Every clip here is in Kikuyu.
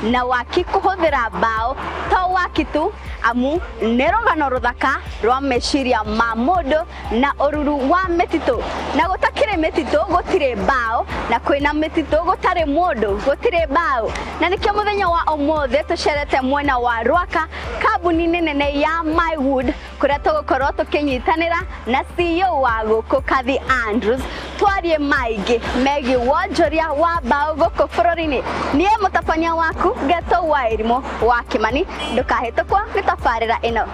Na waki kũhũthĩra mbaũ to waki tu, amu nĩ rũgano rũthaka rwa meciria ma mũndũ na ũruru wa mĩtitũ. Na gũtakĩrĩ mĩtitũ gũtirĩ mbaũ, na kwĩna mĩtitũ gũtarĩ mũndũ gũtirĩ mbaũ. Na nĩkĩo mũthenya wa ũmũthĩ tũcerete mwena wa Rwaka, kambuni-inĩ nene ya Mywood, kũrĩa tũgũkorwo tũkĩnyitanĩra na CEO wa gũkũ Cathy Andrews, twarie maingĩ megiĩ wonjoria wa mbaũ gũkũ bũrũri-inĩ. Niĩ mũtabania waku Geto wa Irimũ wa Kĩmani, ndũkahĩtũkwo nĩ tabarĩra ĩno.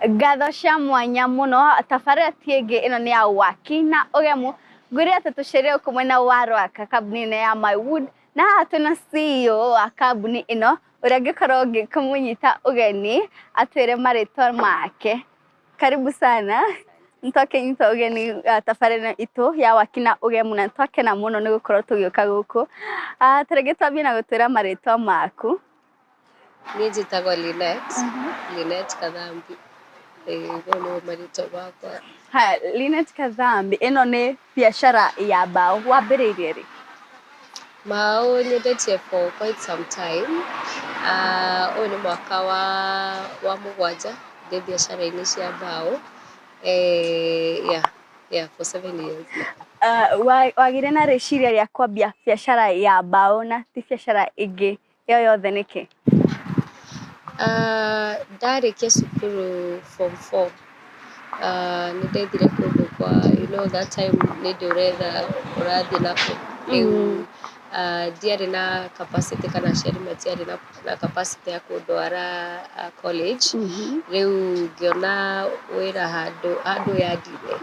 Ngatho cia mwanya mũno. Tabarĩra ti ĩngĩ, ĩno nĩ ya Waki na Ũgemu. Ngwĩre atĩ tũcereire gũkũ mwena wa Rwaka, kambuni ĩno ya Mywood, na haha twĩna CEO wa kambuni ĩno, ũrĩa ngĩkorwo ngĩkĩmũnyita ũgeni atwĩre marĩtwa make. Karibu sana. Nĩtwakĩnyita ũgeni tabarĩra itũ ya Waki na Ũgemu, na nĩtwakena mũno nĩ gũkorwo tũgĩũka gũkũ. Ta rĩngĩ twambie na gũtwĩra marĩtwa maku. Niĩ njĩtagwo Linet, Linet Kathambi. Ĩĩ mau nĩmo marĩtwa makwa. Haya, Linet Kathambi, ĩno nĩ biacara ya mbaũ, wambĩrĩirie rĩ? Mbaũ nyendetie for quite some time. Ũyũ nĩ mwaka wa mũgwanja ndĩ biacara-inĩ cia mbaũ. Yeah, for 7 years now. Wagĩire na rĩciria rĩa kwambia biacara ya mbaũ na ti biacara ĩngĩ yo yothe nĩkĩ? Ndarĩkia cukuru form four, nĩ ndethire kũndũ kwa, that time nĩ ndĩ ũretha ũrathiĩ nakũ. Rĩu ndiarĩ na capacity kana aciari matiarĩ na capacity ya kũndwara college. Rĩu ngĩona wĩra handũ yard-inĩ.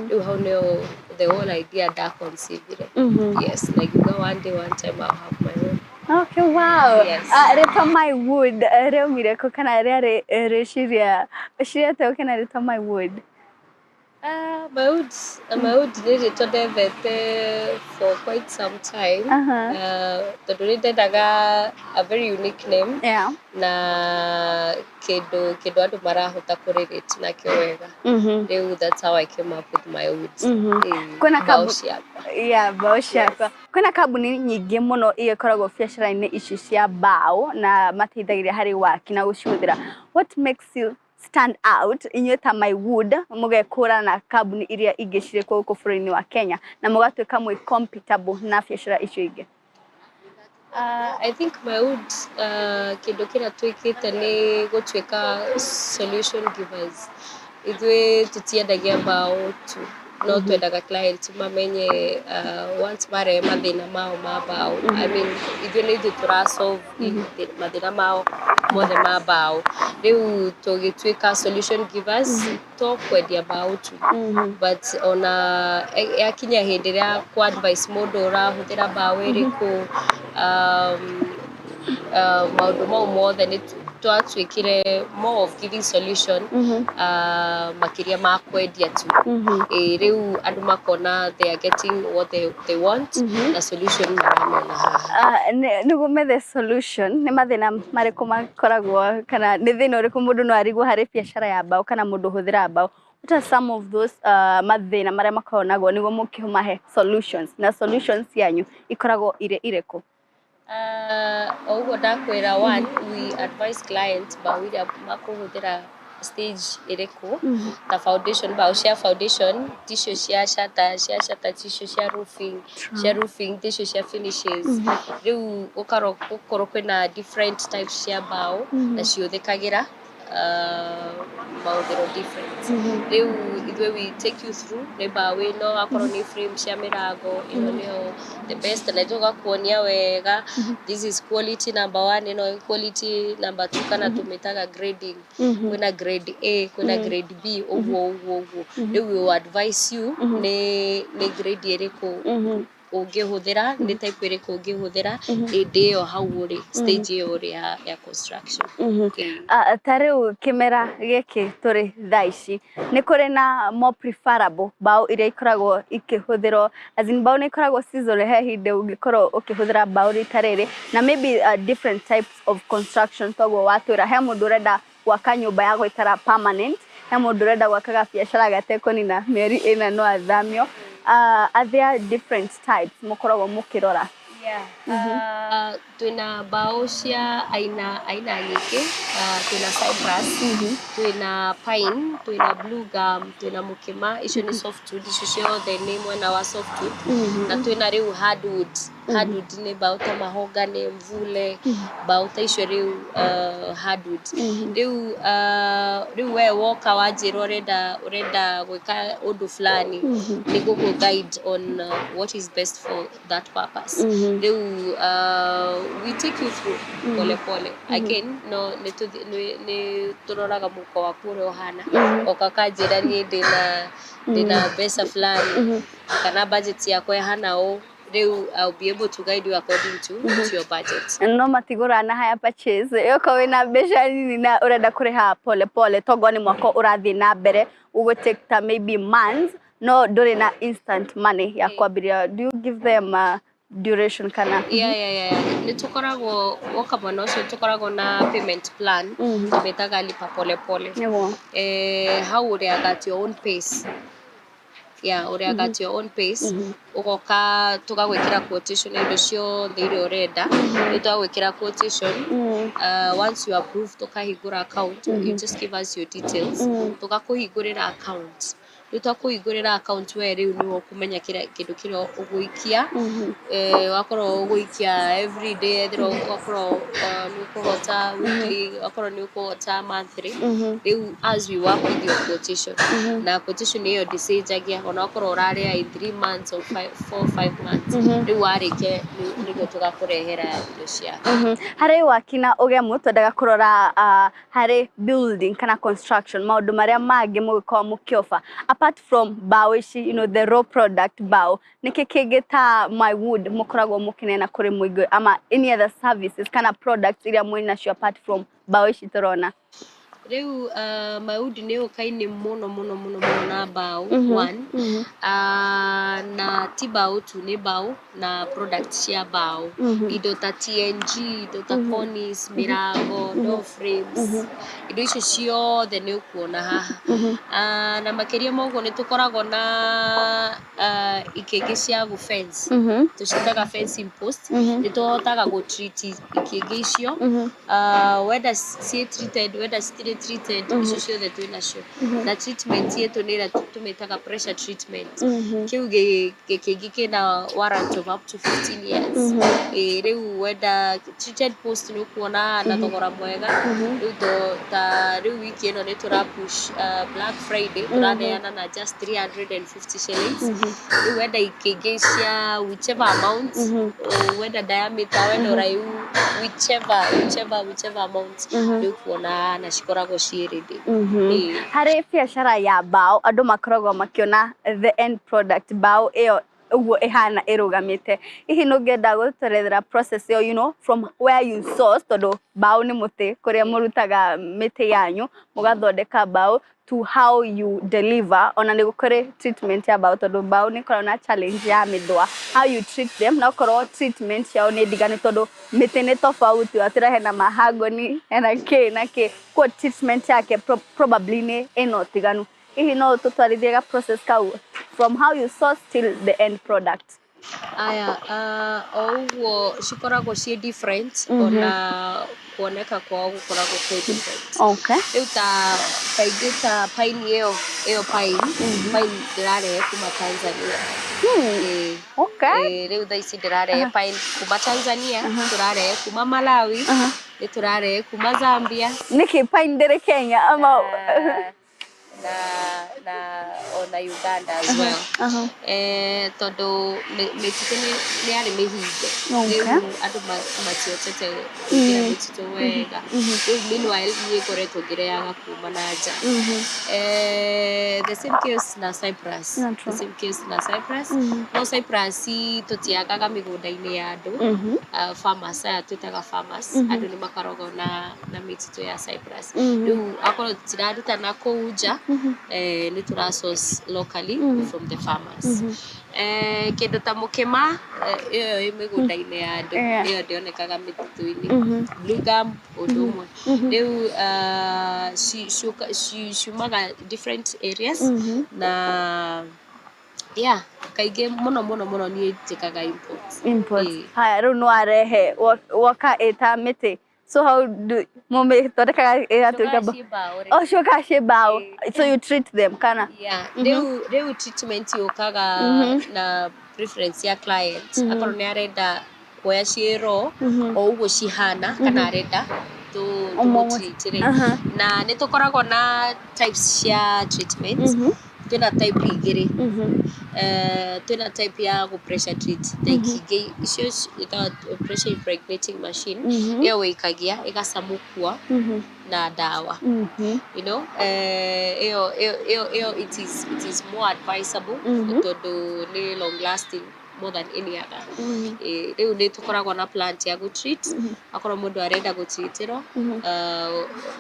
Rĩu hau nĩho the whole idea nda conceive-ire. Yes, na ngiuga one day, one time, I'll have my own. Okay, wow. Yes. Rĩtwa Mywood rĩaumire kũ, kana rĩarĩ rĩciria rĩciria atĩa ũkĩona rĩtwa Mywood? Mywood nĩ rĩtwa ndethete for quite some time. Tondũ nĩ ndendaga a very unique name na kĩndũ andũ marahota kũ relate nakĩo wega. Rĩu that's how I came up with Mywood. Ĩĩ, Kwĩna mbaũ ciakwa. Yeah, mbaũ ciakwa. Kwĩna kambuni nyingĩ mũno iria ikoragwo biacara-inĩ ici cia mbaũ na mateithagĩrĩria harĩ waki na gũcihũthĩra. What makes you stand out, inyuĩ ta Mywood, mũgekũrana na kambuni iria ingĩ cirĩ kuo gũkũ bũrũri-inĩ wa Kenya na mũgatuĩka mwĩ compatible na biacara icio ingĩ? I think Mywood, kĩndũ kĩrĩa twĩkĩte nĩ gũtuĩka solution givers. Ithuĩ tũtiendagia mbaũ tu, no twendaga client mamenye once marehe mathĩna mao ma mbaũ, I mean, ithuĩ nĩ ithuĩ tũra solve mathĩna mao mothe ma mbaũ. Rĩu tũgĩtuĩka solution givers, to kwendia mbaũ tu, but ona yakinya hĩndĩ ĩrĩa kũ advice mũndũ ũrahũthĩra mbaũ ĩrĩkũ, maũndũ mau mothe nĩ twatuĩkire more of giving solution makĩria ma kwendia tu. Ĩĩ, rĩu andũ makona they are getting what they want na solution maramĩona haha. Nĩguo methe solution, nĩ mathĩna marĩkũ makoragwo, kana nĩ thĩna ũrĩkũ mũndũ no arigwo harĩ biacara ya mbaũ kana mũndũ ũhũthĩra mbaũ? What are some of those mathĩna marĩa makoragwo naguo nĩguo mũkĩmahe solutions, na solutions cianyu ikoragwo irĩ irĩkũ? O ũguo ndakwĩra, one, we advise client mbaũ iria makũhũthĩra stage ĩrĩkũ, ta foundation, mbaũ cia foundation ticio cia shutter, cia shutter ticio cia roofing, cia roofing ticio cia finishes. Rĩu gũkorwo kwĩna different types cia mbaũ na ciũthĩkagĩra mahũthĩro different. Rĩu ithuĩ we take you through nĩ mbaũ ĩno, akorwo nĩ frame cia mĩrango, ĩno nĩyo the best, na tũgakuonia wega, this is quality number one, ĩno quality number two, kana tũmĩtaga grading, kwĩna grade A, kwĩna grade B, ũguo ũguo ũguo. Rĩu we will advise you nĩ grade ĩrĩkũ ũngĩhũthĩra, nĩ type ĩrĩkũ ũngĩhũthĩra hĩndĩ ĩyo hau ũrĩ stage ĩyo ũrĩ ya construction. Ĩĩ. Ta rĩu kĩmera gĩkĩ tũrĩ thaa ici, nĩ kũrĩ na more preferable mbaũ iria ikoragwo ikĩhũthĩrwo, as in mbaũ nĩ ikoragwo season, he hĩndĩ ũngĩkorwo ũkĩhũthĩra mbaũ rita rĩrĩ, na maybe different types of construction, toguo watwĩra he mũndũ ũrenda Gwaka nyũmba ya gũikara permanent, he mũndũ ũrenda gwaka gabiacara gatekũnina mĩeri 4 no athamio. Are there different types mũkoragwo mũkĩrora? Yeah. Twĩna mbaũ cia aina aina nyingĩ. Twĩna cypress, twĩna pine, twĩna blue gum, twĩna mũkĩma. Icio nĩ softwood, icio ciothe nĩ mwena wa softwood. Na twĩna rĩu hardwood. Hardwood nĩ mbaũ ta mahogany, mvule, mbaũ ta icio rĩu, hardwood. Rĩu we woka wanjĩra ũrenda gwĩka ũndũ fulani, nĩ ngũkũ guide on what is best for that purpose. Rĩu we take you through pole pole. Again, no nĩ tũroraga mũhuko waku ũrĩa ũhana. Oka kanjĩra niĩ ndĩna mbeca fulani kana budget yakwa ĩhana ũũ, rĩu I'll be able to guide you according to your budget. No matigũra na hire purchase? Okorwo wĩna mbeca nini na ũrenda kũrĩha pole pole, tokorwo nĩ mwaka ũrathiĩ na mbere, ũgũ take ta maybe months, no ndũrĩ na instant money ya kwambĩrĩria, do you give them duration kana? Yeah. Nĩ tũkoragwo, woka mwena ũcio tũkoragwo na payment plan, tũmĩtaga lipa pole pole. Hau ũrĩaga at your own pace. Yeah, ũrĩaga at your own pace. Ũgoka tũgagwĩkĩra quotation ya indo ciothe iria ũrenda. Rĩu twagwĩkĩra quotation, once you approve, tũkahingũra account. You just give us your details, tũgakũhingũrĩra account. Rĩu twakũhingũrĩra account, we rĩu nĩwe ũkũmenya kĩrĩa kĩndũ kĩrĩa ũgũikia. Wakorwo ũgũikia every day, ethĩrwo wakorwo nĩ ũkũhota weekly, wakorwo nĩ ũkũhota monthly, rĩu as we work with your quotation, na quotation ĩyo ndĩcenjagia ona wakorwo ũrarĩa in 3 months or 5, 4, 5 months. Rĩu warĩkia nĩguo tũgakũrehera indo ciaku. Harĩ waki na ũgemu, twendaga kũrora harĩ building kana construction, maũndũ marĩa mangĩ mũgĩkorwo mũkĩoba apart from mbaũ ici, the raw product mbaũ, nĩkĩ kĩngĩ ta Mywood mũkoragwo mũkĩneana kũrĩ mũingĩ, ama any other services kana products iria mwĩ nacio apart from mbaũ ici tũrona? Rĩu Mywood nĩ yũkaine mũno mũno mũno mũno na mbaũ one, na ti mbaũ tu, nĩ mbaũ na product cia mbaũ, indo ta TNG, indo ta cornice, mĩrango, door frames, indo icio ciothe nĩ ũkuona haha. Na makĩria ma ũguo nĩ tũkoragwo na ikĩngĩ cia gũ fence, tũciĩtaga fencing post. Nĩ tũhotaga gũ treat ikĩngĩ icio, whether ciĩ treated, whether citirĩ treated, icio ciothe twĩ nacio. Na treatment yetu nĩ ĩrĩa tũmĩtaga pressure treatment. Kĩu gĩkĩngĩ kĩna warrant of up to 15 years. Ĩ rĩu wenda treated post nĩ ũkuona na thogora mwega. Rĩu ta rĩu wiki ĩno nĩ tũra push Black Friday, tũraneana na just 350 shillings. Rĩu wenda ikĩngĩ cia whichever amount, wenda diameter, wenda ũraihu, whichever amount, nĩ ũkuona na cikoragwo ciĩ ready. Ĩĩ. Harĩ biacara ya mbaũ, andũ makoragwo makĩona the end product, mbaũ ĩyo ũguo ĩhana ĩrũgamĩte. Hihi nĩ ũngĩenda gũtwerethera process ĩyo, from where you source, tondũ mbaũ nĩ mũtĩ, kũrĩa mũrutaga mĩtĩ yanyu mũgathondeka mbaũ, to how you deliver? Ona nĩ gũkũrĩ treatment ya mbaũ, tondũ mbaũ nĩ ĩkoragwo na challenge ya mĩthũa, how you treat them, na okorwo treatment ciao nĩ ndiganu, tondũ mĩtĩ nĩ tofauti, watĩra hena mahagoni, hena kĩ na kĩ, kuo treatment yake probably nĩ ĩna ũtiganu. Hihi no tũtwarithie ga process kau from how you source till the end product? Aya, o ũguo cikoragwo ciĩ different, ona kuoneka kwao gũkoragwo kwĩ different. Rĩu ta kaingĩ ta pine ĩyo pine ndĩrarehe kuma Tanzania. Ĩĩ. Ĩĩ, rĩu thaa ici ndĩrarehe pine kuma Tanzania, tũrarehe kuma Malawi, nĩ tũrarehe kuma Zambia. Nĩkĩ pine ndĩrĩ Kenya ama? Na ona Uganda as well. Tondũ mĩtitũ nĩ yarĩ mĩhinge. Rĩu andũ matiotete kũingĩra mĩtitũ wega. Rĩu meanwhile niĩ ngoretwo ngĩrehaga kuma na nja. The same case na Cyprus. Natural. The same case na Cyprus. No Cyprus tũtiakaga mĩgũnda-inĩ ya andũ. Farmers aya twĩtaga farmers, andũ nĩ makoragwo na mĩtitũ ya Cyprus. Rĩu akorwo tũtiraruta na kũu nja, nĩ tũra source locally from the farmers. Kĩndũ ta mũkĩma, ĩyo ĩ mĩgũnda-inĩ ya andũ, ĩyo ndĩonekaga mĩtitũ-inĩ. Blue gum ũndũ ũmwe. Rĩu ciumaga different areas na yeah, kaingĩ mũno mũno mũno niĩ njĩkaga imports. Imports. Ĩĩ. Haya, rĩu no arehe woka ĩta mĩtĩ, so how do mũmĩthondekaga ĩgatuĩka Ciũkaga mbaũ? Ciĩ mbaũ rĩ. Oh, ciũkaga ciĩ mbaũ. Ĩĩ. So you treat them kana? Yeah, rĩu treatment yũkaga na preference ya client, akorwo nĩ arenda kuoya ciĩ raw o ũguo cihana kana arenda tũmũtreatĩre. Na nĩ tũkoragwo na types cia treatment. Twĩna type igĩrĩ. Twĩna type ya gũ pressure treat ta ikingĩ icio ĩtagwo pressure impregnating machine. Ĩyo wĩikagia ĩgacamũkua na ndawa. Ĩyo it is more advisable tondũ nĩ long lasting more than any other. Rĩu nĩ tũkoragwo na plant ya gũtreat. Akorwo mũndũ arenda gũtreatĩrwo,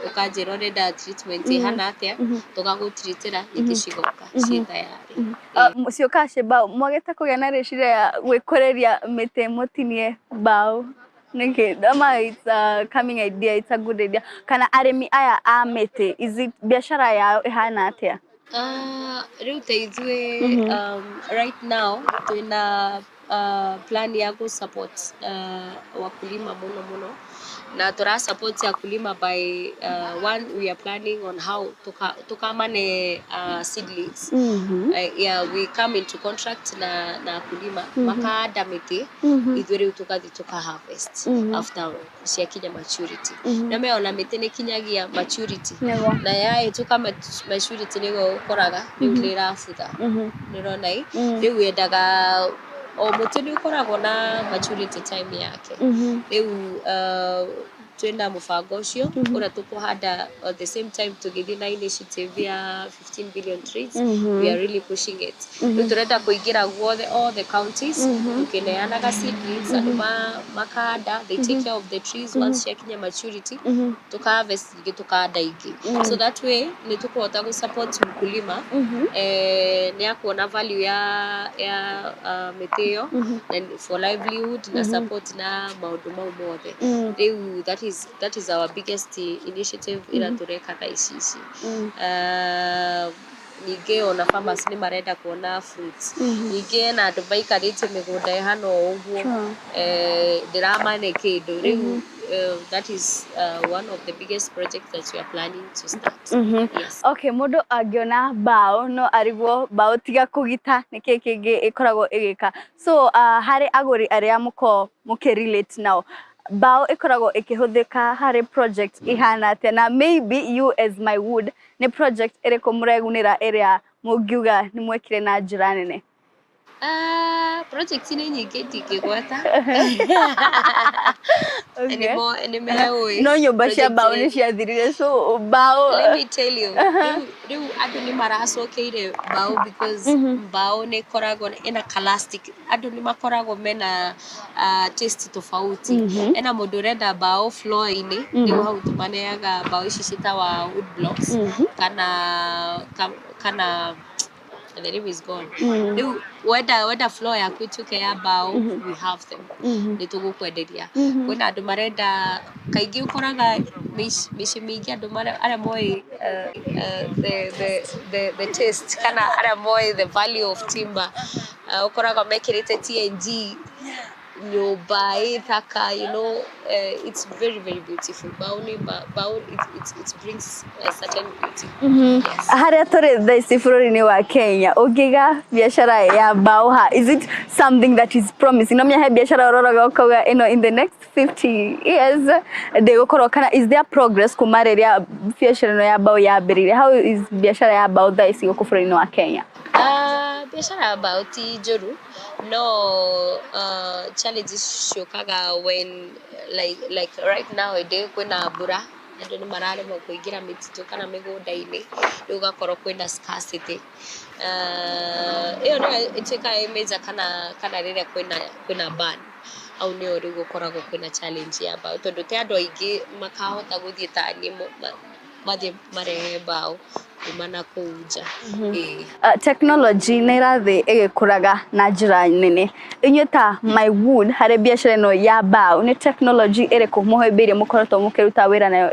ũkanjĩra ũrenda treatment ĩhana atĩa, tũgagũtreatĩra, ningĩ cigoka ciĩ tayarĩ. Ciũkaga ciĩ mbaũ. Mwagĩte kũgĩa na rĩciria ya gwĩkũrĩria mĩtĩ mũtinie mbaũ nĩkĩ? Ama it's a coming idea, it's a good idea? Kana arĩmi aya a mĩtĩ, is it biacara yao ĩhana atĩa? Rĩu ta ithuĩ, right now twĩna plan ya gũ support wakulima mũno mũno, na tũra support wakulima by one, we are planning on how tukamane seedlings. Yeah, we come into contract na akulima makahanda mĩtĩ, ithuĩ rĩu tũgathiĩ tũka harvest after ciakinya maturity. Na me ona mĩtĩ nĩ kinyagia maturity na yahĩtũka maturity nĩguo ũkoraga rĩu nĩ ĩrabutha. Nĩ ũrona ĩ rĩu yendaga o mũtĩ nĩ ũkoragwo na maturity time yake. Rĩu twĩna mũbango ũcio ũrĩa tũkũhanda at the same time tũgĩthiĩ na initiative ya 15 billion trees. We are really pushing it. Rĩu tũrenda kũingĩra guothe, all the counties, tũkĩneanaga seedlings, andũ makahanda, they take care of the trees. Once ciakinya maturity, tũka harvest ingĩ, tũkahanda ingĩ. So that way nĩ tũkũhota gũ support mkulima, nĩ akuona value ya mĩtĩ ĩyo na for livelihood na support na maũndũ mau mothe. Rĩu that is our biggest initiative ĩrĩa tũreka thaa ici. Ningĩ ona farmers nĩ marenda kuona fruits. Ningĩ hena andũ maikarĩtie mĩgũnda ĩhana o ũguo, ndĩramane kĩndũ. Rĩu that is one of the biggest projects that we are planning to start. Yes. Okay, mũndũ angĩona mbaũ no arigwo mbaũ tiga kũgita nĩkĩ kĩngĩ ĩkoragwo ĩgĩka? So harĩ agũri arĩa mũkoragwo mũkĩ-relate nao, mbaũ ĩkoragwo ĩkĩhũthĩka harĩ project ihana atĩa? Na maybe you as My Wood, nĩ project ĩrĩkũ mũregunĩra ĩrĩa mũngiuga nĩ mwekire na njĩra nene? Project nĩ nyingĩ ndingĩgweta. Nĩ meũĩ. No nyũmba cia mbaũ nĩ ciathirire, so mbaũ. Let me tell you, rĩu andũ nĩ maracokeire mbaũ because mbaũ nĩ ĩkoragwo ĩna elastic. Andũ nĩ makoragwo mena taste tofauti. Ena mũndũ ũrenda mbaũ floor-inĩ, rĩu hau tũmaneaga mbaũ ici ciĩtagwa wood blocks kana the name is gone. Rĩu wenda floor yaku ĩtuĩke ya mbaũ, we have them, nĩ tũgũkwenderia. Kwĩna andũ marenda, kaingĩ ũkoraga mĩciĩ mĩingĩ andũ arĩa moĩ the taste kana arĩa moĩ the value of timber, ũkoraga mekĩrĩte TNG nyũmba ĩ thaka. It's very very beautiful. Mbaũ nĩ mbaũ, it brings a certain beauty. Yes. Harĩa tũrĩ thaa ici bũrũri-inĩ wa Kenya, ũngĩiga biacara ya mbaũ ha, is it something that is promising? No menya he biacara ũroraga ũkauga ĩno in the next 50 years ndĩgũkorwo, kana is there progress kuma rĩrĩa biacara ĩno ya mbaũ yambĩrĩirie? How is biacara ya mbaũ thaa ici gũkũ bũrũri-inĩ wa Kenya? Biacara ya mbaũ ti njũru, no challenges ciũkaga when like right now ĩndĩ kwĩna mbura, andũ nĩ mararemwo kũingĩra mĩtitũ kana mĩgũnda-inĩ, rĩu ũgakorwo kwĩna scarcity. Ĩyo nĩyo ĩtuĩkaga ĩ major, kana rĩrĩa kwĩna ban, hau nĩyo rĩu gũkoragwo kwĩna challenge ya mbaũ, tondũ ti andũ aingĩ makahota gũthiĩ ta niĩ mathiĩ marehe mbaũ. Kuma na kũu nja. Ĩĩ. Technology nĩ ĩrathiĩ ĩgĩkũraga na njĩra nene. Inyuĩ ta My Wood, harĩ biacara ĩno ya mbaũ, nĩ technology ĩrĩkũ mũhĩmbĩirie, mũkoretwo mũkĩruta wĩra nayo,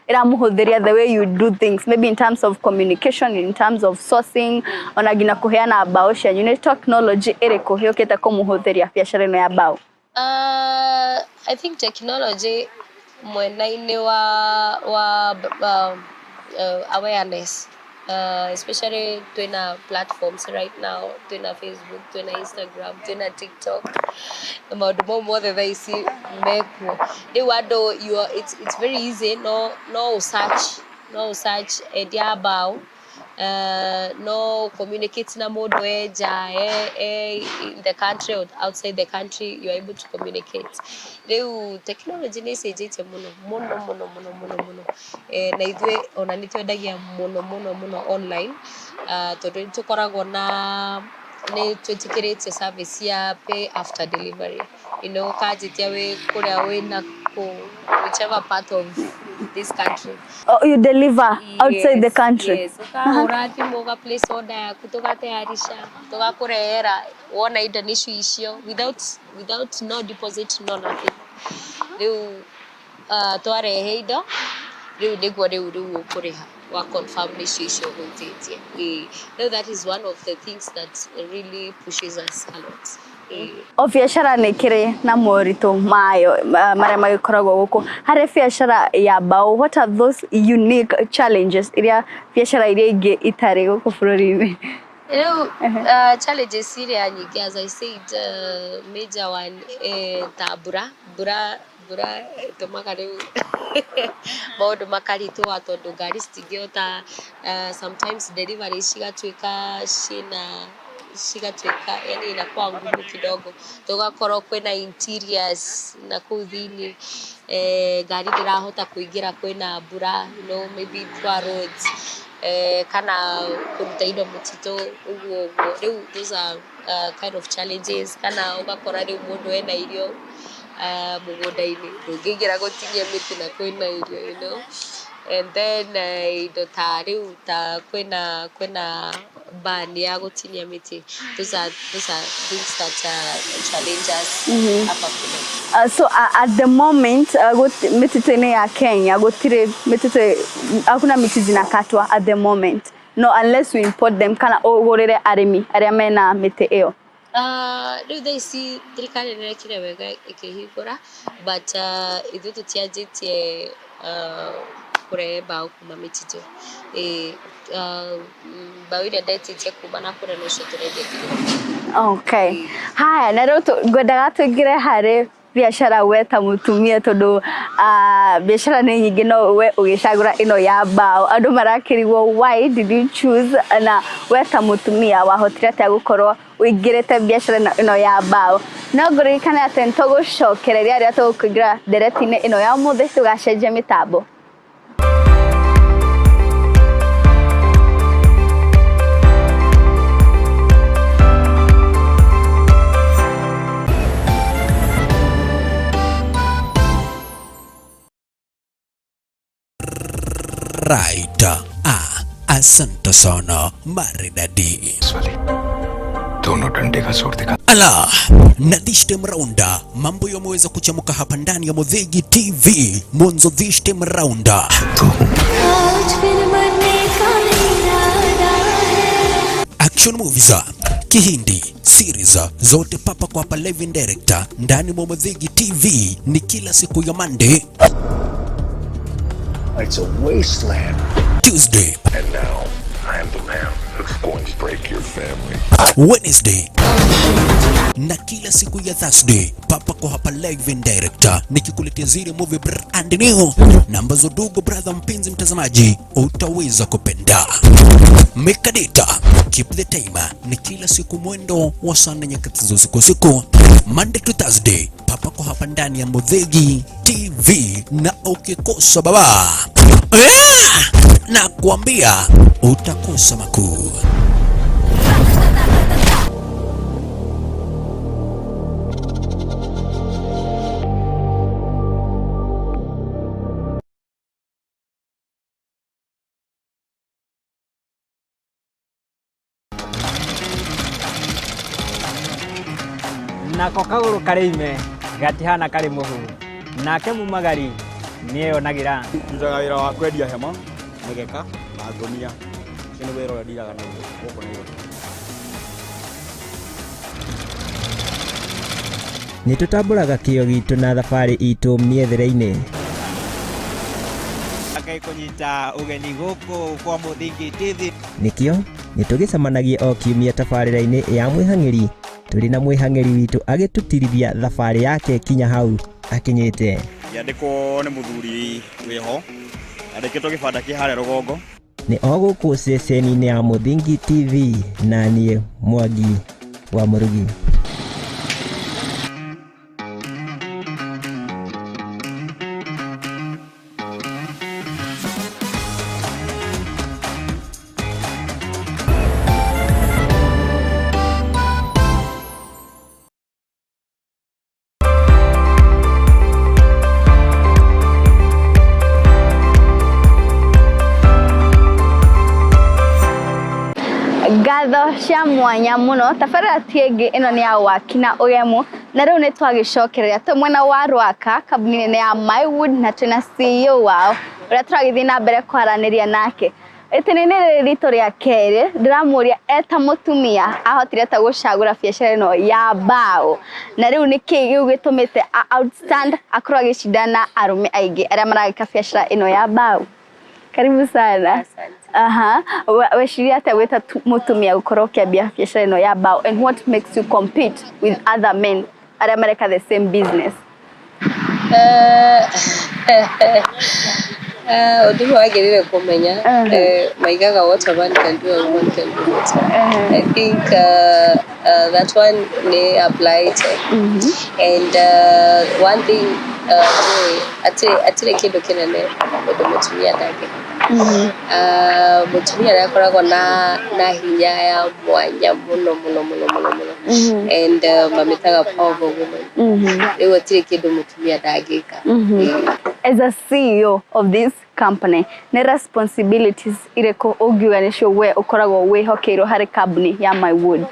ĩramũhũthĩria the way you do things, maybe in terms of communication, in terms of sourcing, ona nginya kũheana mbaũ cianyu? Nĩ technology ĩrĩkũ yũkĩte kũmũhũthĩria biacara ĩno ya mbaũ? I think technology mwena-inĩ wa awareness, especially twina platforms right now, twina Facebook, twina Instagram, twina TikTok, maũndũ mau mothe thaa ici mekuo. Rĩu andũ, you are, it's very easy, no ũ search endia a mbaũ, no communicate na mũndũ e nja, e in the country or outside the country, you are able to communicate. Rĩu technology nĩ ĩcenjetie mũno mũno mũno mũno mũno mũno. Na ithuĩ ona nĩ twendagia mũno mũno mũno online, tondũ nĩ tũkoragwo na nĩ twĩtĩkĩrĩtie service ya pay after delivery, ũkanjĩtia wĩ kũrĩa wĩ na kũ, whichever part of this country. Oh, you deliver outside the country? Yes, ũkahũra thimũ, ũga place order yaku, tũgatayarisha, tũgakũrehera, wona indo nĩcio icio, without no deposit, no nothing. Rĩu twarehe indo, rĩu nĩguo rĩu ũkũrĩha wa confirm nĩcio icio ũgũitĩtie. Ĩĩ. Rĩu that is one of the things that really pushes us a lot. Ĩĩ. O biacara nĩ kĩrĩ na moritũ mayo marĩa magĩkoragwo gũkũ. Harĩ biacara ya mbaũ, what are those unique challenges iria biacara iria ingĩ itarĩ gũkũ bũrũri-inĩ? Rĩu challenges iria nyingĩ, as I said, major one, ta mbura ĩtũmaga rĩu maũndũ makaritũha, tondũ ngari citingĩhota, sometimes delivery cigatuĩka ciĩna cigatuĩka yani inakuwa ngumu kidogo, tũgakorwo kwĩna interiors na kũu thĩinĩ, ngari ndĩrahota kũingĩra, kwĩna mbura, maybe poor roads, kana kũruta indo mũtitũ, ũguo ũguo. Rĩu those are kind of challenges. Kana ũgakora rĩu mũndũ ena irio mũgũnda-inĩ, ndũngĩingĩra gũtinia mĩtĩ na kwĩna irio. And then indo ta rĩu ta kwĩna ban ya gũtinia mĩtĩ. Those are things that challenge us hapa kule. So at the moment, mĩtitũ-inĩ ya Kenya gũtirĩ mĩtitũ, hakuna miti zinakatwa at the moment, no, unless we import them kana ũgũrĩre arĩmi arĩa mena mĩtĩ ĩyo. Rĩu thaa ici thirikari nĩ ĩrekire wega ĩkĩhingũra, but ithuĩ tũtianjĩtie kũrehe mbaũ kuma mĩtitũ. Ĩ, mbaũ iria ndetĩtie kuma na kũrĩa nocio tũrendia nginya. Okay. Haya, na rĩu ngwendaga tũingĩre harĩ biacara we ta mũtumia, tondũ biacara nĩ nyingĩ, no we ũgĩcagũra ĩno ya mbaũ, andũ marakĩrigwo why did you choose, na we ta mũtumia wahotire atĩa gũkorwo ũingĩrĩte biacara ĩno ya mbaũ? No ngũririkane atĩ nĩ tũgũcokereria rĩrĩa tũgũkũingĩra ndereti-inĩ ĩno ya ũmũthĩ, tũgacenjia mĩtambo. Right. Ah, asante sana maridadi. वाले दोनों डंडे का जोर दिखा Ala, na this time round mambo yameweza kuchamuka hapa ndani ya Modhegi TV. Mwanzo this time round तो हूं। आज फिर मरने का इरादा है। Action movies, Kihindi series zote papa kwa hapa live and direct ndani mwa Modhegi TV, ni kila siku ya Monday, It's a wasteland. Tuesday, And now, I am the man who's going to break your family. Wednesday na kila siku ya Thursday, papa kwa hapa live and direct, nikikuletea zile movie brand new na ambazo, ndugu brother, mpenzi mtazamaji, utaweza kupenda. Mekadeta keep the time ni kila siku mwendo wa saa nne nyakati za usiku usiku, Monday to Thursday, papa kwa hapa ndani ya Modhegi TV, na ukikosa baba, na kuambia utakosa makuu. Nako kagũrũ karĩ ime gatihana karĩ mũhu, nake mumagari nĩeyonagĩra. Ndutaga wĩra wa kwendia hema, mĩgeka na ngũnia. Ũcio nĩ wĩra ũrĩa ndiraga naguo gũkũ Nairobi. Nĩ tũtambũraga kĩo gitũ na thabarĩ itũ mĩethere-inĩ. Ngai kũnyita ũgeni gũkũ kwa Mũthingi TV. Nĩkĩo nĩ tũgĩcemanagia o kiumia tabarĩra-inĩ ya mwĩhang'ĩri tũrĩ na mwĩhang'ĩri witũ agĩtũtirithia thabarĩ yake kinya hau akinyĩte. Ngĩandĩkwo nĩ mũthuri wĩho, andĩkĩtwo gĩbanda kĩ harĩa rũgongo. Nĩ o gũkũ ceceni-inĩ ya Mũthingi TV na niĩ Mwangi wa Mũrugi. Ngatho cia mwanya muno. Tabarĩra ti ĩngĩ, ĩno nĩ ya waki na ũgemu, na rĩu nĩ twagĩcokereria twĩ mwena wa Rwaka, kambuni nene ya Mywood, na twĩna CEO wao ũrĩa tũragĩthiĩ na mbere kwaranĩria nake. Itĩna-inĩ rĩrĩ ritũ rĩa kerĩ, ndĩramũria eta mũtumia ahotire ta gũcagũra biacara ĩno ya mbaũ, na rĩu nĩkĩ gĩu gĩtũmĩte a outstand akorwo agĩcindana na arũme aingĩ arĩa maragĩka biacara ĩno ya mbaũ. Karibu sana. Asante. Aha. Weciria atĩa gwĩta mũtumia gũkorwo ũkĩambia biacara ĩno ya mbaũ, and what makes you compete with other men arĩa mareka the same business? Ũndũ ũmwe wagĩrĩire kũmenya, maigaga what a man can do, a woman can do better. I think that one nĩ applied. And one thing njũĩ atirĩ kĩndũ kĩnene ũndũ mũtumia ndangĩhota. Mũtumia nĩ akoragwo na hinya ya mwanya mũno mũno mũno mũno mũno, and mamĩtaga power of a woman. Rĩu hatirĩ kĩndũ mũtumia ndangĩka. As a CEO of this company, nĩ responsibilities irĩkũ ũngiuga nĩcio we ũkoragwo wĩhokeirwo harĩ kambuni ya Mywood?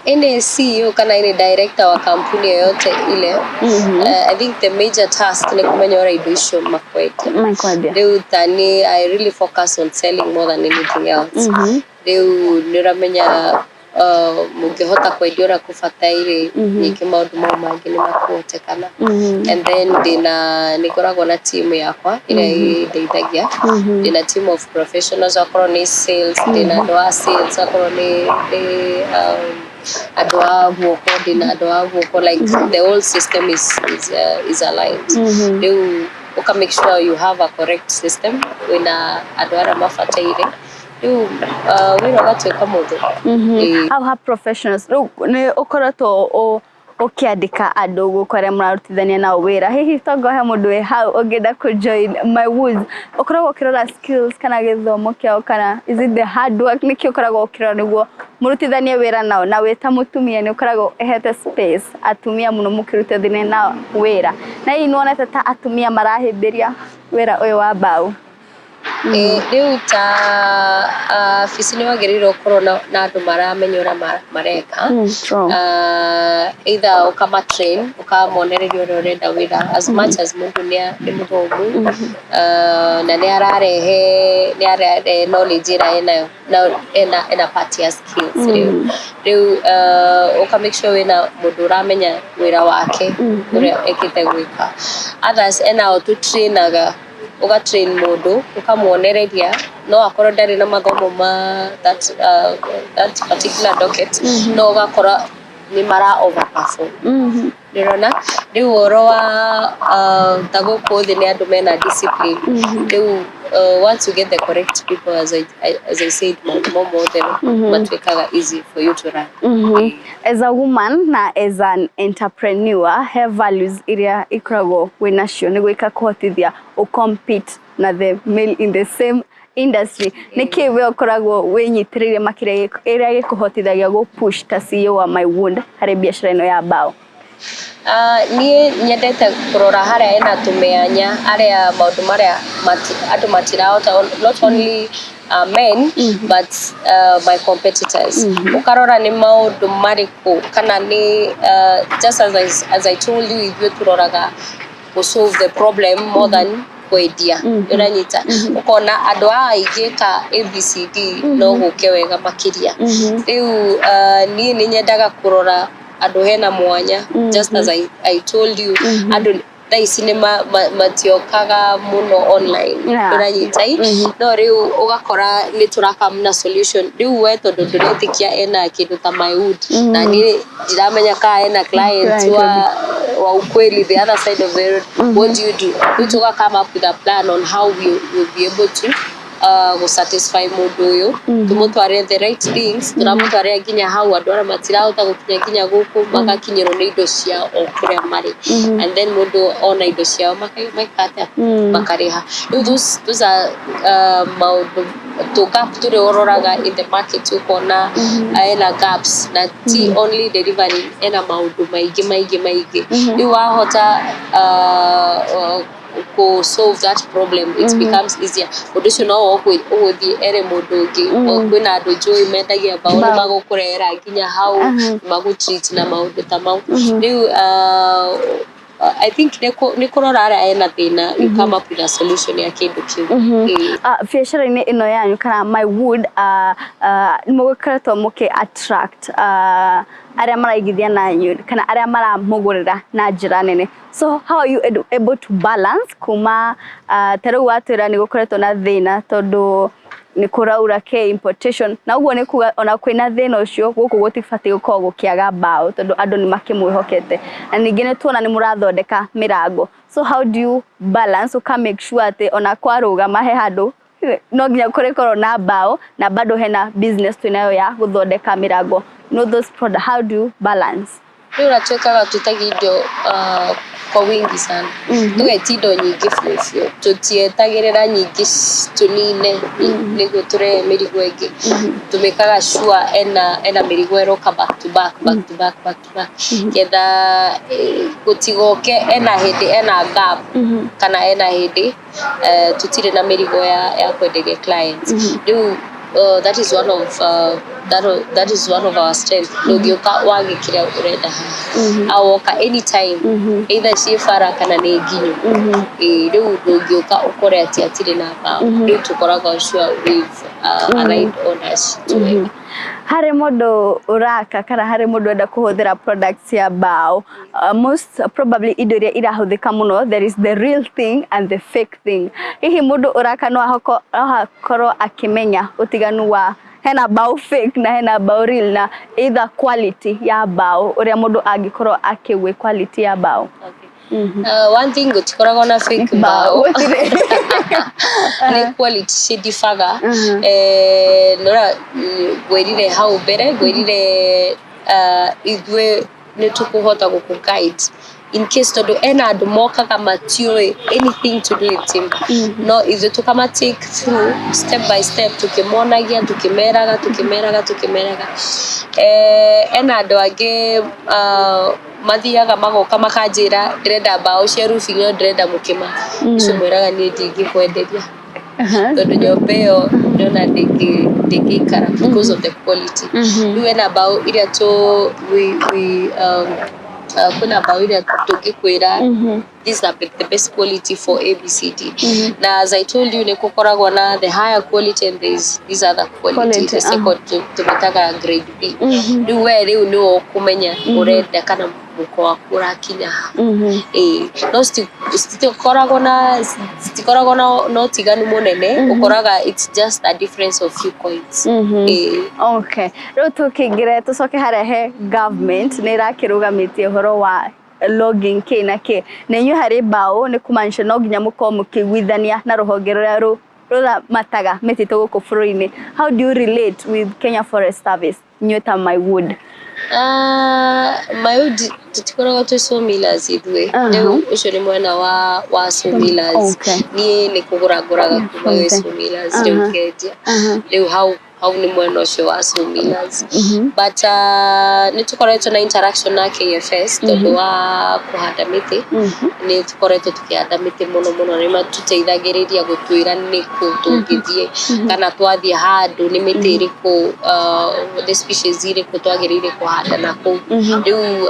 Any CEO kana any director wa kampuni yoyote ile, I think the major task ni kumenya ũrĩa indo icio makwendia. Makwendia. Rĩu tani I really focus on selling more than anything else. Rĩu nĩ ũramenya mũngĩhota kwendia ũrĩa kũbataire, ningĩ maũndũ mau mangĩ nĩ makũhotekana. And then ndĩna nĩ ngoragwo na team yakwa ĩrĩa ĩndeithagia. Ndĩna team of professionals, akorwo nĩ sales, ndĩna andũ a sales, akorwo nĩ andũ a guoko, ndĩna andũ a guoko, like the whole system is aligned. Rĩu ũka make sure you have a correct system, wĩna andũ arĩa mabataire, rĩu wĩra ũgatuĩka mũthũ. Ĩĩ. How have professionals rĩu nĩ ũkoretwo ũkĩandĩka andũ gũkũ arĩa mũrarutithania nao wĩra? Hihi tongo he mũndũ wĩ hau ũngĩenda kũ join Mywood, ũkoragwo ũkĩrora skills kana gĩthomo kĩao, kana is it the hard work? Nĩkĩ ũkoragwo ũkĩrora nĩguo mũrutithanie wĩra nao? Na wĩ ta mũtumia nĩ ũkoragwo ĩhete space atumia mũno mũkĩrutithania nao wĩra, na hihi nĩwonete ta atumia marahĩmbĩria wĩra ũyũ wa mbaũ? Ĩ, rĩu ta abici nĩ wagĩrĩirwo gũkorwo na andũ maramenya ũrĩa mareka. True. Either ũkama train, ũkamonereria ũrĩa ũrenda wĩra, as much as mũndũ nĩ mũthomu na nĩ ararehe knowledge ĩrĩa enayo na ena part ya skills. Rĩu ũka make sure wĩna mũndũ ũramenya wĩra wake ũrĩa ekĩte gwĩka. Others enao tũtrainaga, ũga train mũndũ, ũkamuonereria, no akorwo ndarĩ na mathomo ma that particular docket, no ũgakora nĩ mara overperform. Ndĩrona rĩu ũhoro wa ta gũkũ thĩ nĩ andũ mena discipline. Rĩu once you get the correct people, as I said, maũndũ mau mothe matuĩkaga easy for you to run. As a woman na as an entrepreneur, he values iria ikoragwo wĩ nacio nĩguo ikakũhotithia ũcompete na the male in the same industry? Nĩkĩ we ũkoragwo wĩnyitĩrĩire makĩria ĩrĩa gĩkũhotithagia gũ push ta CEO wa Mywood harĩ biacara ĩno ya mbaũ? Niĩ nyendete kũrora harĩa ena tũmĩanya, harĩa maũndũ marĩa andũ matirahota, not only men, but my competitors. Ũkarora nĩ maũndũ marĩkũ kana nĩ just as I told you, ithuĩ tũroraga gũ solve the problem more than kwendia. Ũranyita? Ũkona andũ aya aingĩ ka ABCD no gũke wega makĩria. Rĩu niĩ nĩ nyendaga kũrora andũ hena mwanya. Just as I told you, andũ thaa ici nĩ matiokaga mũno online. Ũranyita i? No rĩu ũgakora nĩ tũrakam na solution. Rĩu we tondũ ndũretĩkia ena kĩndũ ta Mywood, na niĩ ndiramenya kaa ena client Client. wa ukweli the other side of the road, what do you do? Rĩu tũga come up with a plan on how we will be able to gũ satisfy mũndũ ũyũ, tũmũtwarĩre the right things, tũramũtwarĩra nginya hau andũ arĩa matirahota gũkinya nginya gũkũ magakinyĩrwo nĩ indo ciao o kũrĩa marĩ, and then mũndũ ona indo ciao meka atĩa? Makarĩha. Rĩu those are maũndũ tũ gap tũrĩa ũroraga in the market, ũkona ena gaps, na ti only delivery, ena maũndũ maingĩ maingĩ maingĩ. Rĩu wahota kũ solve that problem, it becomes easier. Ũndũ ũcio no ũgũthiĩ ere mũndũ ũngĩ. Kwĩna andũ njũĩ mendagia mbaũ, nĩ magũkũrehera nginya hau, magũ treat na maũndũ ta mau. Rĩu I think nĩ kũrora arĩa ena thĩna, you come up with a solution ya kĩndũ kĩu. Ĩĩ. Biacara-inĩ ĩno yanyu kana Mywood, nĩ mũgĩkoretwo mũkĩ attract arĩa maraigithia nanyu kana arĩa maramũgũrĩra na njĩra nene. So how are you able to balance kuma ta rĩu watwĩra nĩ gũkoretwo na thĩna tondũ nĩ kũraura k importation, na ũguo nĩ kuga ona kwĩna thĩna ũcio gũkũ gũtibatiĩ gũkorwo gũkĩaga mbaũ tondũ andũ nĩ makĩmwĩhokete, na ningĩ nĩ tuona nĩ mũrathondeka mĩrango. So how do you balance, ũka make sure atĩ ona kwarũgama he handũ no nginya kũrĩkorwo na mbaũ na bado hena business twĩnayo ya gũthondeka mĩrango, no those product, how do you balance? Rĩu ũrĩa twĩkaga, twĩtagia indo kwa wingi sana, tũgetia indo nyingĩ biũ biũ, tũtietagĩrĩra nyingĩ tũnine nĩguo tũrehe mĩrigo ĩngĩ. Tũmĩkaga sure ena mĩrigo ĩroka back to back, back to back, back to back, getha gũtigoke ena hĩndĩ ena gap kana ena hĩndĩ tũtirĩ na mĩrigo ya kwenderia clients. Rĩu that is one of our strength. Ndũngĩũka wage kĩrĩa ũrenda haha, au woka anytime, either ciĩ bara kana nĩ nginyu. Ĩĩ, rĩu ndũngĩũka ũkore atĩ atirĩ na mbaũ. Rĩu tũkoragwo sure we've aligned orders citũ wega. Harĩ mũndũ ũraka kana harĩ mũndũ ũrenda kũhũthĩra products ya mbaũ, most probably indo iria irahũthĩka mũno, there is the real thing and the fake thing. Hihi mũndũ ũraka no akorwo akĩmenya ũtiganu wa hena mbaũ fake na hena mbaũ real, na either quality ya mbaũ, ũrĩa mũndũ angĩkorwo akĩũĩ quality ya mbaũ? One thing, gũtikoragwo na fake Mbaũ, mbaũ. Gũtirĩ. Nĩ quality cidibaga. Nora ngwĩrire hau mbere, ngwĩrire ithuĩ nĩ tũkũhota gũkũ guide in case, tondũ ena andũ mokaga matiũĩ anything to do with timber, no ithuĩ tũkama take through step by step, tũkĩmonagia, tũkĩmeraga, tũkĩmeraga, tũkĩmeraga. Ena andũ angĩ mathiaga magoka makanjĩra, "Ndĩrenda mbaũ cia roofing, no ndĩrenda mũkĩma." Ũcio mwĩraga, "Niĩ ndingĩkwenderia tondũ nyũmba ĩyo ndĩrona ndĩngĩikara because of the quality." Rĩu ena mbaũ iria tũ we kwĩna mbaũ iria tũngĩkwĩra these are the best quality for ABCD. Na as I told you, nĩ gũkoragwo na the higher quality and there is this other quality, Quality, the second tũmĩtaga grade B. Rĩu we rĩu nĩwe ũkũmenya ũrenda kana mũhuko waku ũrakinya ha. Ĩĩ, no citikoragwo na ũtiganu mũnene. Ũkoraga it's just a difference of few coins. Ĩĩ. Okay, rĩu tũkĩingĩre tũcoke harĩa he government nĩ ĩrakĩrũgamĩtie ũhoro wa logging kĩ na kĩ, na inyuĩ harĩ mbaũ nĩ kumaanisha no nginya mũkorwo mũkĩiguithania na rũhonge rũrĩa rũramataga mĩtitũ gũkũ bũrũri-inĩ. How do you relate with Kenya Forest Service, inyuĩ ta Mywood? Mywood tũtikoragwo twĩ sawmillers ithuĩ. Rĩu ũcio nĩ mwena wa sawmillers. Niĩ nĩ kũgũra ngũraga kuma gwĩ sawmillers, rĩu ngendia. Rĩu hau Hau nĩ mwena ũcio wa sawmillers, but nĩ tũkoretwo na interaction na KFS tondũ wa kũhanda mĩtĩ. Nĩ tũkoretwo tũkĩhanda mĩtĩ mũno mũno. Nĩ matũteithagĩrĩria gũtwĩra nĩkũ tũngĩthiĩ kana twathiĩ handũ nĩ mĩtĩ ĩrĩkũ, the species irĩkũ twagĩrĩire kũhanda na kũu. Rĩu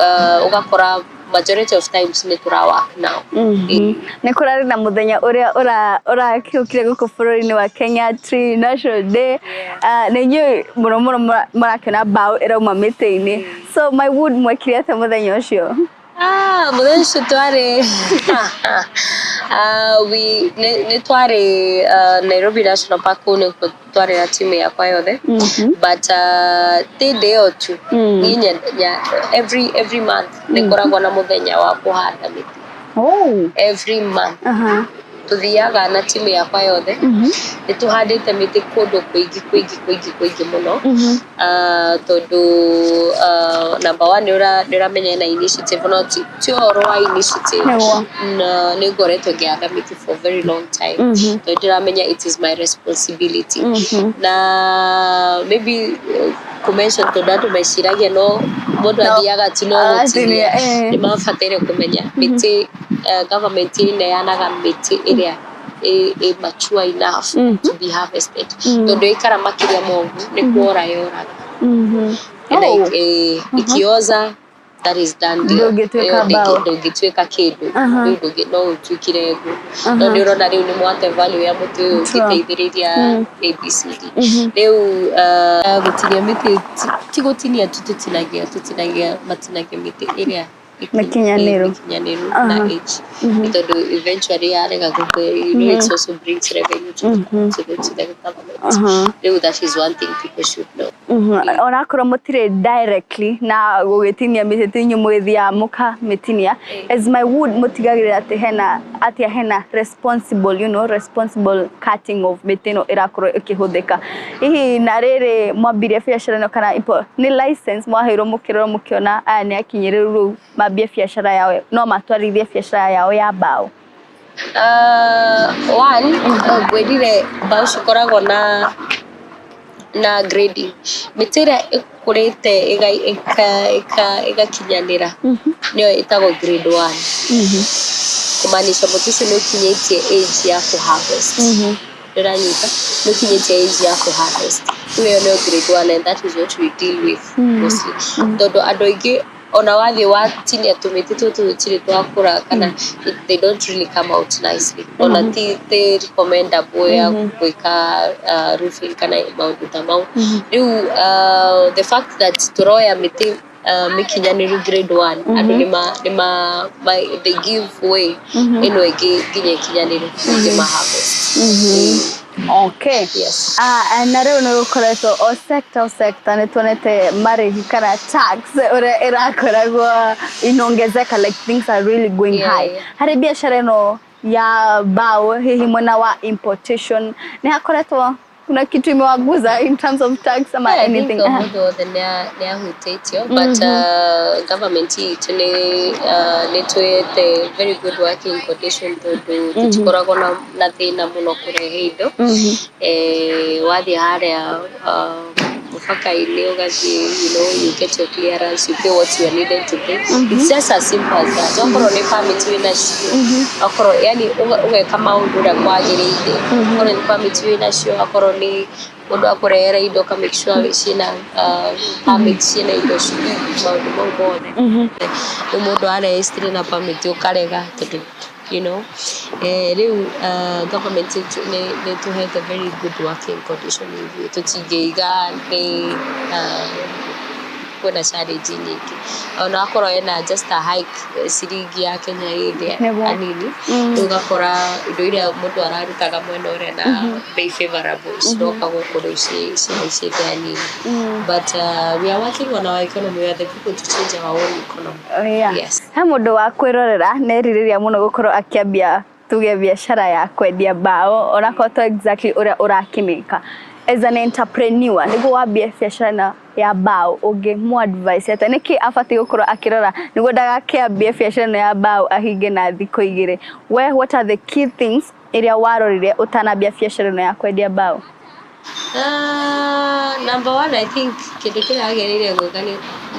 ũgakora majority of times nĩ tũra work now. Nĩ kũrarĩ na mũthenya ũrĩa ũrakĩũkire gũkũ bũrũri-inĩ wa Kenya, Tree National Day. Na inyuĩ mũno mũno mũrakĩona mbaũ ĩrauma mĩtĩ-inĩ, so My Wood mwekire atĩa mũthenya ũcio? Ah, mũthenya ũcio twarĩ we nĩ twarĩ Nairobi National Park. Kũu nĩkuo twarĩ na timu yakwa yothe, but ti ndĩ ĩyo tu. Niĩ every month nĩ ngoragwo na mũthenya wa kũhanda mĩtĩ. Every month tuthiaga na timu yakwa yothe. Nĩ tũhandĩte mĩtĩ kũndũ kũingĩ kũingĩ kũingĩ kũingĩ mũno. Tondũ number one, nĩ ũramenya ena initiative, no ti ũhoro wa initiative. Na nĩ ngoretwo ngĩhanda mĩtĩ for very long time tondũ ndĩramenya it is my responsibility. Na maybe kũmention, tondũ andũ meciragia no mũndũ athiaga tu no agatinia, gũtinia. Eh. Nĩ mabataire kũmenya mĩtĩ, government ĩneanaga mĩtĩ ĩrĩa ĩ mature enough to be harvested, tondũ ĩikara makĩria ma ũguo nĩ kuora yoraga. Na ikioza, that is done deal. Ndũngĩtuĩka Ĩyo mbaũ. Ndũngĩtuĩka kĩndũ. Rĩu no ũtuĩkire ngũ, no nĩ ũrona rĩu nĩ mwate value ya mũtĩ ũyũ ũngĩteithĩrĩria ABCD. Rĩu gũtinia mĩtĩ ti gũtinia tu tũtinagia, tũtinagia matinagia mĩtĩ ĩrĩa Mĩkinyanĩru. Mĩkinyanĩru na age, tondũ eventually yarega gũkũ, it also brings revenue to the government. Rĩu that is one thing people should know. Onakorwo mũtirĩ directly na gũgĩtinia mĩtĩ, ti inyuĩ mũgĩthiaga mũkamĩtinia, as My Wood mũtigagĩrĩra atĩ hena atĩa hena responsible you know responsible cutting of mĩtĩ ĩno ĩrakorwo ĩkĩhũthĩka? Hihi na rĩrĩ mwambirie biacara ĩno kana nĩ license mwaheirwo mũkĩrora mũkĩona aya nĩ akinyĩrĩru, rĩu mambie biacara yao, no matwarithie biacara yao ya mbaũ? One, ngwĩrire mbaũ cikoragwo na grading. Mĩtĩ ĩrĩa ĩkũrĩte ĩgakinyanĩra nĩyo ĩtagwo grade one, kũmaanisha mũtĩ ũcio nĩ ũkinyĩtie age ya kũ harvest. Ndĩranyita nĩ ũkinyĩtie age ya kũ harvest. Rĩu ĩyo nĩyo grade one, and that is what we deal with mostly, tondũ andũ aingĩ ona wathiĩ watinia tũmĩtĩ tũtũ tũtirĩ twakũra kana they don't really come out nicely. Ona ti recommendable ya gwĩka roofing kana maũndũ ta mau. Rĩu the fact that tũroya mĩtĩ mĩkinyanĩru grade one, andũ nĩma they give way ĩno ĩngĩ nginya ĩkinyanĩre ningĩ ma harvest. Yes. Ah, na rĩu nĩ gũkoretwo o sector nĩ tuonete marĩhi kana tax ũrĩa ĩrakoragwo inaongezeka, like things are really going high. Harĩ biacara ĩno ya mbao, hihi mwena wa importation nĩ hakoretwo kuna kitu imewaguza in terms of tax ama Yeah, I think anything? o mũndũ wothe nĩ ahutĩtio, but government itũ nĩ twĩte very good working condition, tondũ tũtikoragwo na thĩna mũno kũrehe indo. Wathiĩ harĩa mũbaka-inĩ, ũgathiĩ, you get your clearance, you pay what you are needed to pay. It's just as simple as that. Okorwo nĩ permit wĩnacio, okorwo yani ũgeka maũndũ ũrĩa kwagĩrĩire, okorwo nĩ permit wĩnacio, akorwo nĩ mũndũ akũrehera indo, ũka make sure ciĩna permit, ciĩna indo, maũndũ mau mothe. Rĩu mũndũ arehe citirĩ na permit, ũkarega, tondũ rĩu government nĩ tũhete very good working condition. Ithuĩ tũtingĩiga nĩ kwĩna challenge nyingĩ, ona akorwo ena just a hike, ciringi ya Kenya ĩ thĩ hanini. Rĩu ũgakora indo iria mũndũ ararutaga mwena ũrĩa na bei favorable ciroka gũkũ rĩu cihaicĩte hanini, but we are working on our economy. We are the people to change our own economy. Yes. He mũndũ wa kwĩrorera nerirĩria mũno gũkorwo akĩambia tuge biacara ya kwendia mbao, onakorwo to exactly ũrĩa ũrakĩmĩka as an entrepreneur, nĩguo wambie biacara ĩno ya mbao, ũngĩmũ advice atĩa? Nĩkĩ abatiĩ gũkorwo akĩrora nĩguo ndagakĩambie biacara ĩno ya mbao ahinge na thikũ 2? We, what are the key things iria warorire ũtanambia biacara ĩno ya kwendia mbao? Number one, I think kĩndũ kĩrĩa wagĩrĩire gwĩka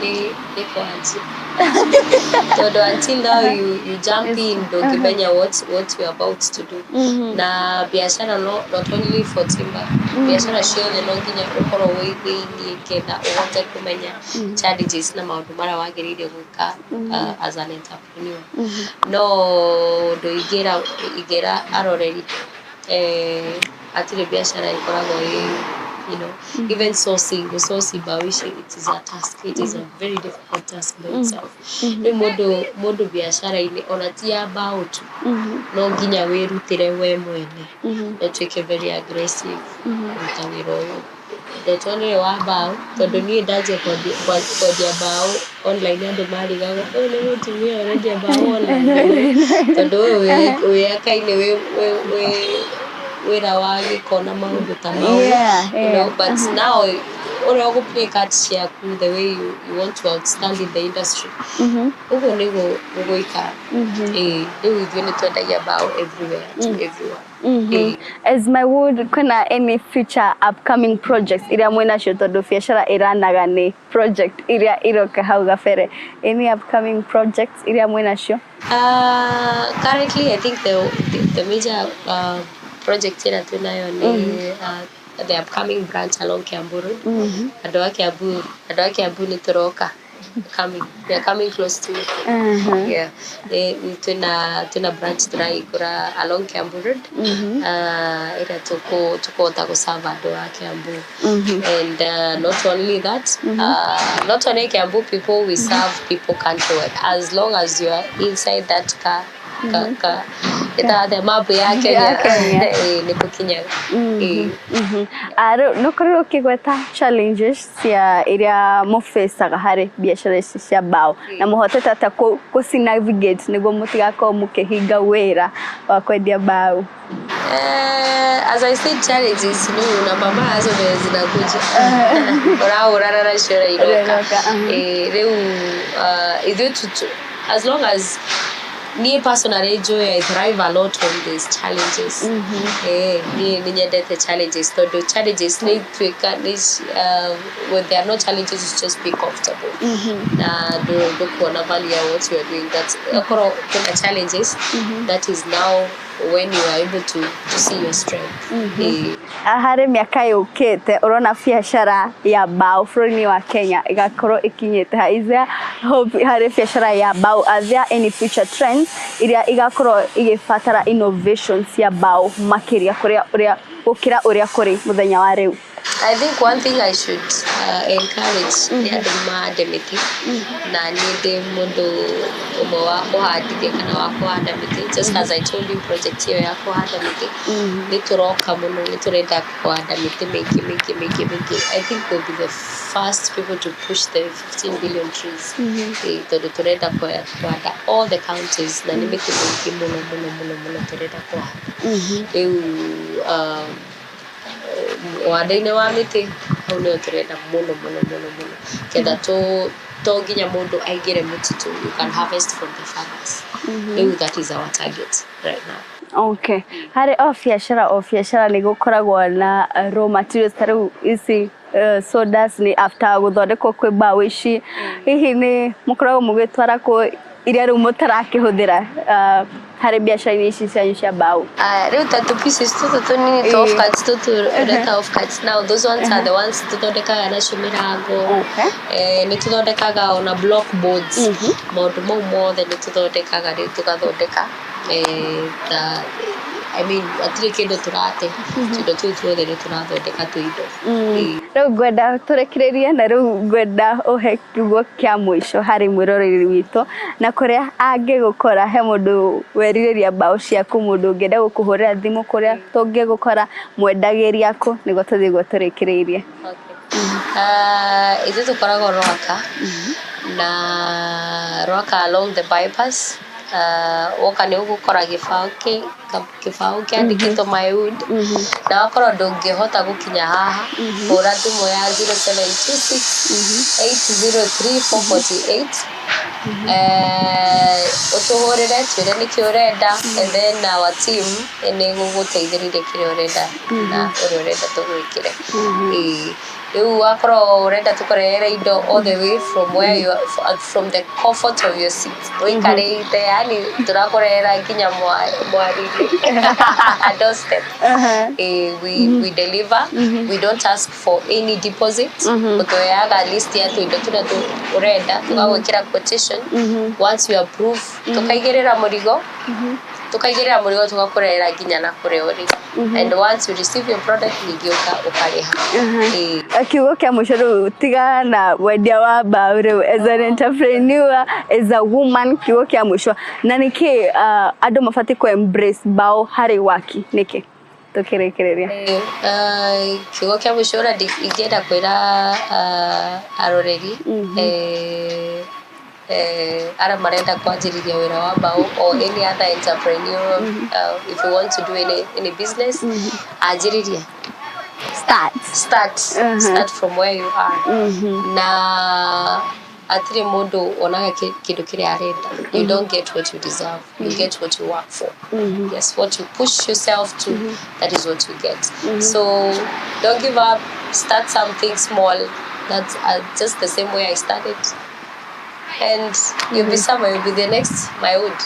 nĩ kwanjia, tondũ until now you jump in, ndũngĩmenya what you are about to do. Na biacara, no, not only for timber, biacara ciothe no nginya ũkorwo wĩ thĩiniĩ ketha ũhote kũmenya challenges na maũndũ marĩa wagĩrĩire gwĩka as an entrepreneur. No ũndũ ingĩra aroreri, hatirĩ biacara ĩkoragwo ĩ even sourcing, gũsource mbaũ ici, it is a task, it is a very difficult task by itself. Rĩu mũndũ biacara-inĩ, ona ti ya mbaũ tu, no nginya wĩrutĩre we mwene na ũtuĩke very aggressive kũruta wĩra ũyũ, not only wa mbaũ, tondũ niĩ ndanjia kwendia mbaũ online, andũ marigagwo, ũyũ nĩ mũtumia ũrendia mbaũ online, tondũ ũyũ wĩyakaine wĩ wĩra wa gĩko na maũndũ ta mau. But now ũrĩa ũgũ-play cards ciaku the way you want to outstand in the industry, ũguo nĩguo ũgũikara. Ĩĩ, rĩu ithuĩ nĩ twendagia mbaũ everywhere to everyone. Ĩĩ. As my wood, kwĩna any future upcoming projects iria mwĩnacio? Tondũ biacara ĩranaga nĩ project iria iroka hau gabere. Any upcoming projects iria mwĩnacio? Currently, I think the major project ĩrĩa twĩnayo nĩ the upcoming branch along Kiambu Road. Andũ a Kiambu nĩ tũroka. Coming, we are coming close to you. Yeah. Nĩ twĩna branch tũrahingũra along Kiambu Road, ĩrĩa tũkũhota gũserve andũ a Kiambu. And not only that, not only Kiambu people, we serve people countrywide. As long as you are inside that car, ka ĩta map ya Kenya, Ya Kenya. Ĩĩ, nĩ tũkinyaga. Ĩĩ. Rĩu nĩ ũkorirwo ũkĩgweta challenges cia iria mũfacaga harĩ biacara ici cia mbaũ, na mũhotete atĩa kũci navigate nĩguo mũtigakorwo mũkĩhinga wĩra wa kwendia mbaũ? As I said, challenges ni unapambana nazo vile zinakuja, urahũrana nacio na iroka. Iroka, aha. Rĩu ithuĩ as long as niĩ personally njũĩ I thrive a lot on these challenges. Niĩ nĩ nyendete challenges, tondũ challenges nĩ ituĩka nĩ when there are no challenges, you just be comfortable na ndũkuona value ya what you are doing. But akorwo kwĩna challenges, that is now when you are able to see your strength. Harĩ mĩaka yũkĩte, ũrona biacara ya mbaũ bũrũri-inĩ wa Kenya ĩgakorwo ĩkinyĩte ha? Is there hope harĩ biacara ya mbaũ? Are there any future trends iria igakorwo igĩbatara innovations cia mbaũ makĩria kũrĩa ũrĩa gũkĩra ũrĩa kũrĩ mũthenya wa rĩu? I think one thing I should encourage nĩ andũ mahande mĩtĩ, na niĩ ndĩ mũndũ ũmwe wa kũhandithia kana wa kũhanda mĩtĩ. Just as I told you, project ĩyo ya kũhanda mĩtĩ nĩ tũroka mũno, nĩ tũrenda kũhanda mĩtĩ mĩingĩ mĩingĩ mĩingĩ mĩingĩ. I think we'll be the first people to push the 15 billion trees. Tondũ tũrenda kũhanda all the counties, na nĩ mĩtĩ mĩingĩ mũno mũno mũno mũno tũrenda kũhanda. Rĩu wanda-inĩ wa mĩtĩ hau nĩho tũrenda mũno mũno mũno mũno, ketha to nginya mũndũ aingĩre mũtitũ, you can harvest from the farmers. Rĩu that is our target right now. Okay. Harĩ o biacara nĩ gũkoragwo na raw materials, ta rĩu ici sawdust nĩ after gũthondekwo kwĩ mbaũ ici, hihi nĩ mũkoragwo mũgĩtwara kũ iria rĩu mũtarakĩhũthĩra harĩ biacara-inĩ ici cianyu cia mbaũ? Rĩu ta tũ pieces tũtũ tũnini tũ offcuts tũtũ ũreta offcuts, now those ones are the ones tũthondekaga nacio mĩrango. Nĩ tũthondekaga ona block boards, maũndũ mau mothe nĩ tũthondekaga. Rĩu tũgathondeka ta, I mean, hatirĩ kĩndũ tũrate, tũindo tũu tuothe nĩ tũrathondeka tũindo. Ĩĩ. Rĩu ngwenda tũrĩkĩrĩrie, na rĩu ngwenda ũhe kiugo kĩa mũico harĩ mwĩroreri witũ na kũrĩa angĩgũkora. He mũndũ werirĩria mbaũ ciaku, mũndũ ũngĩenda gũkũhũrĩra thimũ, kũrĩa tũngĩgũkora, mwendagĩria kũ, nĩguo tũthiĩ guo tũrĩkĩrĩirie. Ithuĩ tũkoragwo Rwaka, na Rwaka along the bypass. Woka nĩ ũgũkora gĩbaũ kĩandĩkĩtwo Mywood, na wakorwo ndũngĩhota gũkinya haha, hũra thimũ ya 0726 803 448. Ũtũhũrĩre, twĩre nĩkĩ ũrenda, and then our team nĩ gũgũteithĩrĩria kĩrĩa ũrenda na ũrĩa ũrenda tũgwĩkĩre. Ĩĩ. Rĩu wakorwo ũrenda tũkũrehere indo all the way from where you are, from the comfort of your seat, ũikarĩte, yani tũrakũrehera nginya mwari-inĩ, doorstep. We deliver. We don't ask for any deposit. Ũtũheaga list ya tũindo tũrĩa ũrenda, tũgagwĩkĩra quotation. Once you approve, tũkaigĩrĩra mũrigo, tũgakũrehera nginya na kũrĩa ũrĩ, and once you receive your product, ningĩ ũkarĩha. Ĩĩ. Kiugo kĩa mũico rĩu, tiga na wendia wa mbaũ, rĩu as an entrepreneur, as a woman, kiugo kĩa mũico na nĩkĩ andũ mabatiĩ kũ embrace mbaũ harĩ waki, nĩkĩ tũkĩrĩkĩrĩria? Kiugo kĩa mũico ũrĩa ingĩenda kwĩra aroreri arĩa marenda kwanjĩrĩria wĩra wa mbaũ or any other entrepreneur, if you want to do any business, anjĩrĩria. Start. Start. Start from where you are, na hatirĩ mũndũ wonaga kĩndũ kĩrĩa arenda. You don't get what you deserve, you get what you work for. Yes, what you push yourself to, that is what you get. So don't give up. Start something small. That's just the same way I started, and you'll be somewhere. You'll be the next My Wood.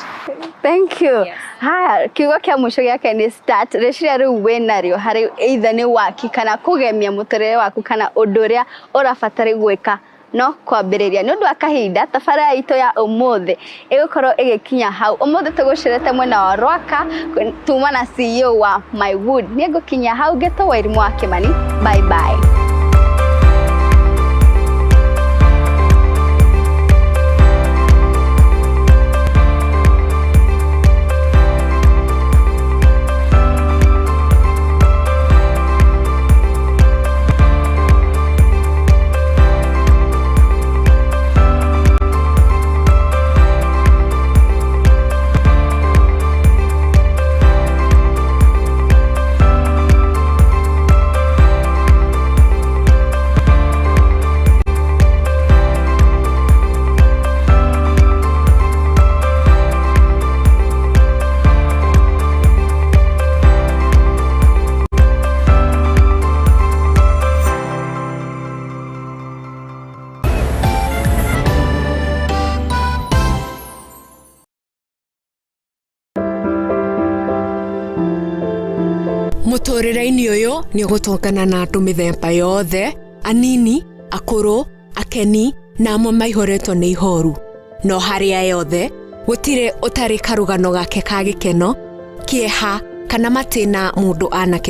Thank you. Yes. Haya, kiugo kĩa mũico gĩake nĩ start. Rĩciria rĩu wĩnarĩo harĩ either nĩ waki kana kũgemia mũtũrĩre waku kana ũndũ ũrĩa ũrabatara gwĩka no kwambĩrĩria. Nĩ ũndũ wa kahinda, tabarĩra itũ ya ũmũthĩ ĩgũkorwo ĩgĩkinya hau. Ũmũthĩ tũgũcerete mwena wa Rwaka, tuma na CEO wa My Wood. Niĩ ngũkinya hau, ngĩtwo Wairimũ wa Kĩmani. Bye bye. Mũtũrĩre-inĩ ũyũ nĩ ũgũtũngana na andũ mĩthemba yothe, anini, akũrũ, akeni na amwe maihũrĩtwo nĩ ihoru, no harĩ aya othe gũtirĩ ũtarĩ karũgano gake ka gĩkeno, kĩeha kana matĩna mũndũ anake.